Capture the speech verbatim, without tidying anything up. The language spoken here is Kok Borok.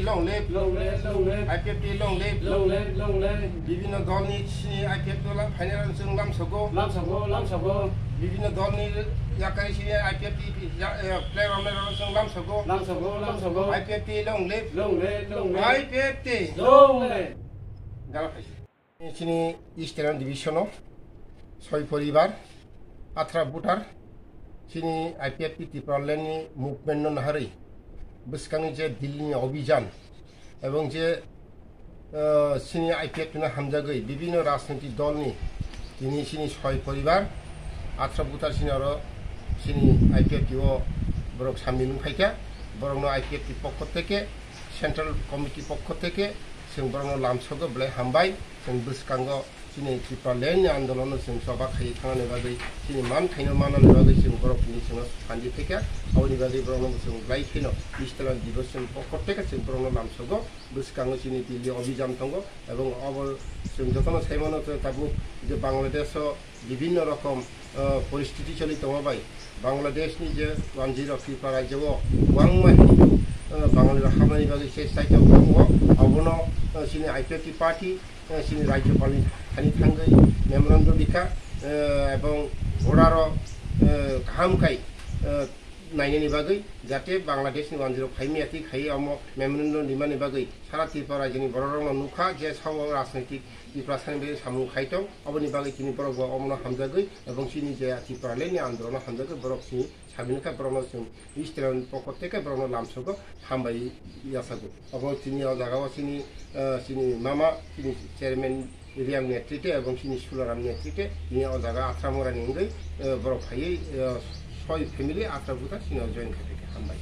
Long live. Long live, long live. I P F T long live. Long live, long live. Bibhinno dolni sini I P F T la final chwng lamsogo. Lamsogo, lamsogo. Bibhinno dolni yakari sini I P F T ya, eh, player owner chwng lamsogo. Lamsogo, lamsogo. I P F T long live. Long live, long live. I P F T. Long live. Gala phaisi. Chini Eastern Division o soi poribar, athra voter, chini I P F T Tipraland ni movement no naharwi bwskangni je Delhi ni obhijan ebong je, ah, chini I P F T no hamjagwi bibhinno rajniti dol ni tini chini soi poribar, athra voter chini oro chini I P F T o borok samil wng phaikha, borokno I P F T pokho theke, Central Committee pokho theke, Chwng borokno lamsogo belai hambai, chwng bwskango chini Tipraland ni andolon no chwng choba khaiwi thangnani bagwi, chini man khaino mannani bagwi chwng borok ni chwngno sandi phaikha, aboni bagwi borokno chwng belai kheno Eastern Division pokho theke chwng borokno lamsogo, bwskango chini Delhi obhijan tongo, ebong obo chwng jotono saimano tabuk je Bangladesh o bibhinno rokom, ah, poristiti choli tongma bai Bangladesh ni je wanjwi rok Tripura rajyo o kwbangma Hindu, ah, Bangali rok habnani bagwi se site o tongo. Abono, ah, chini I P F T party, ah, chini rajyopal ni thani thangwi memorandum rikha, ah, ebong border o, ah, kaham khai, ah, nainani bagwi jate Bangladesh ni wanjwi rok phaimya twi khai omo memorandum rimani bagwi sara Tripura rajyo ni borok rok no nukha je sao rajnitik Tiprasa ni bagwi samung khai tong, aboni bagwi tini borok bo omono hamjagwi ebong chini je Tipraland ni andolon o hamjagwi borok chini sabini kha borokno chwng Eastern pokot teke borokno lamsogo hambai yasago. Obo chini o jaga o chini, eh, chini mama chini chairman Riang netrite ebong chini Sularam netrite tini o jaga Atramura ni wngwi, eh, borok phaiwi, eh, soi family Atrabuta chini o join khai teke hambai.